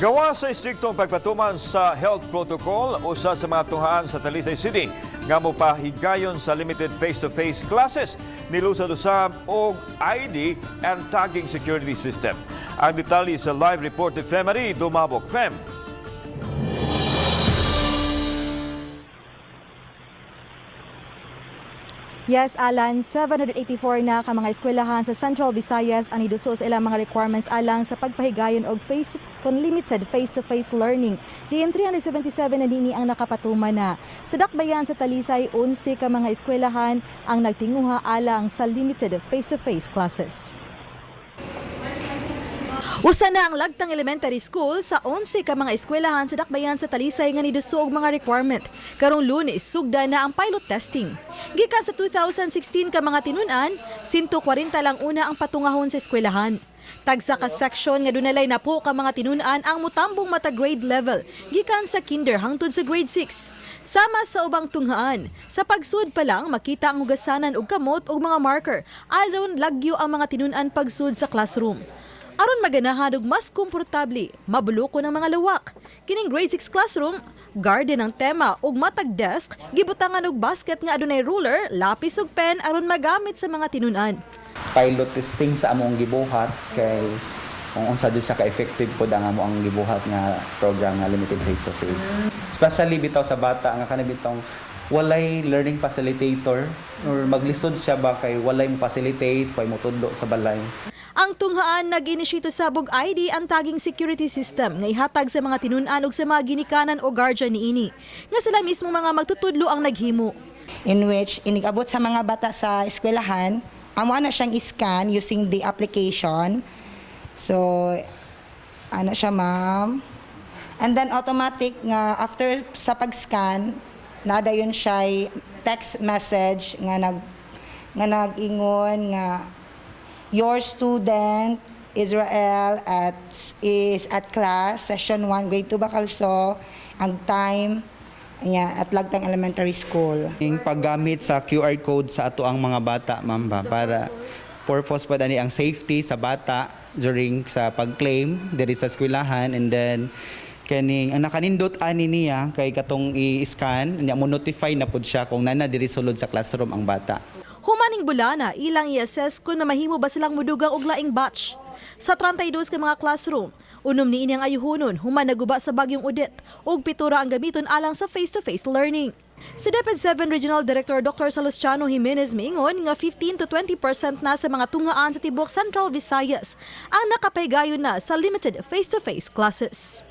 Gawa sa istriktong pagpatuman sa health protocol, usa sa mga tunghaan sa Talisay City nga mopahigayon sa limited face-to-face classes, nilusad usab og ID and tagging security system. Ang detalye sa live report ni Femary Dumabok. Fem. Yes, Alan, 784 na ka mga eskwelahan sa Central Visayas ang niduso sa ilang mga requirements alang sa pagpahigayon og face kon limited face-to-face learning. Diin 377 na nini ang nakapatuman na. Sa dakbayan sa Talisay, 11 ka mga eskwelahan ang nagtinguha alang sa limited face-to-face classes. Usa na ang Lagtang Elementary School sa 11 ka mga eskwelahan sa dakbayan sa Talisay nga niduso og mga requirement. Karong Lunes, sugda na ang pilot testing. Gikan sa 2016 ka mga tinun-an, 140 lang una ang patungahon sa eskwelahan. Tagsa ka section nga dunalay na po ka mga tinun-an ang mutambong mata grade level gikan sa kinder hangtod sa grade 6. Sama sa ubang tunghaan, sa pagsud pa lang makita ang hugasanan og kamot ug mga marker aron lagyo ang mga tinun-an pagsud sa classroom. Aron maganahan og mas komportable, mabuloko ng mga lawak. Kining grade 6 classroom, garden ang tema ug matag desk, gibutangan og basket nga adunay ruler, lapis ug pen aron magamit sa mga tinun-an. Pilot testing sa among gibuhat kay kung unsa jud siya ka-effective pod ang amo ang gibuhat nga program nga limited face to face. Especially bitaw sa bata nga kanang bitong walay learning facilitator or maglisod siya ba kay walay mo facilitate, way mo tudlo sa balay. Ang tunghaan nag-inisyito sa og ID ang tagging security system nga ihatag sa mga tinun-an ug sa mga ginikanan o guardian niini. Nga sila mismo mga magtutudlo ang naghimo. In which inigabot sa mga bata sa eskwelahan, amo na siyang scan using the application. So, ano siya, ma'am? And then automatic nga after sa pag-scan, nadayon siya text message nga nag-ingon nga your student Israel at is at class session 1 grade 2 Bacalso, ang time niya at Lagtang Elementary School. Yung paggamit sa QR code sa ato ang mga bata, ma'am, ba, para purpose pa dani ang safety sa bata during sa pag-claim diri sa eskwelahan, and then kaning ang nakanindot ani niya kay katong i-scan niya, mo notify na pud siya kung nana diri sulod sa classroom ang bata. Humaning bulana, ilang i-assess kung mamahimo ba silang mudugang og laing batch. Sa 32 ka mga classroom, unom ni inyang ayuhonon human naguba sa bagyong Odette ug 7 ra ang gamiton alang sa face-to-face learning. Si DepEd 7 Regional Director Dr. Salustiano Jimenez miingon nga 15 to 20% na sa mga tunghaan sa tibuok Central Visayas ang nakapahigayon na sa limited face-to-face classes.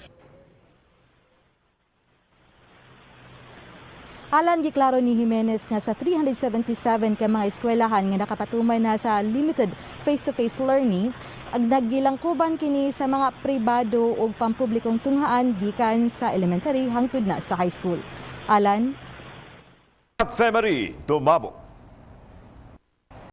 Alan, giklaro ni Jimenez nga sa 377 ka mga eskwelahan nga nakapatuman na sa limited face-to-face learning, ag naggilangkuban kini sa mga pribado ug pampublikong tunghaan gikan sa elementary hangtod na sa high school. Alan. At Femery Dumabok.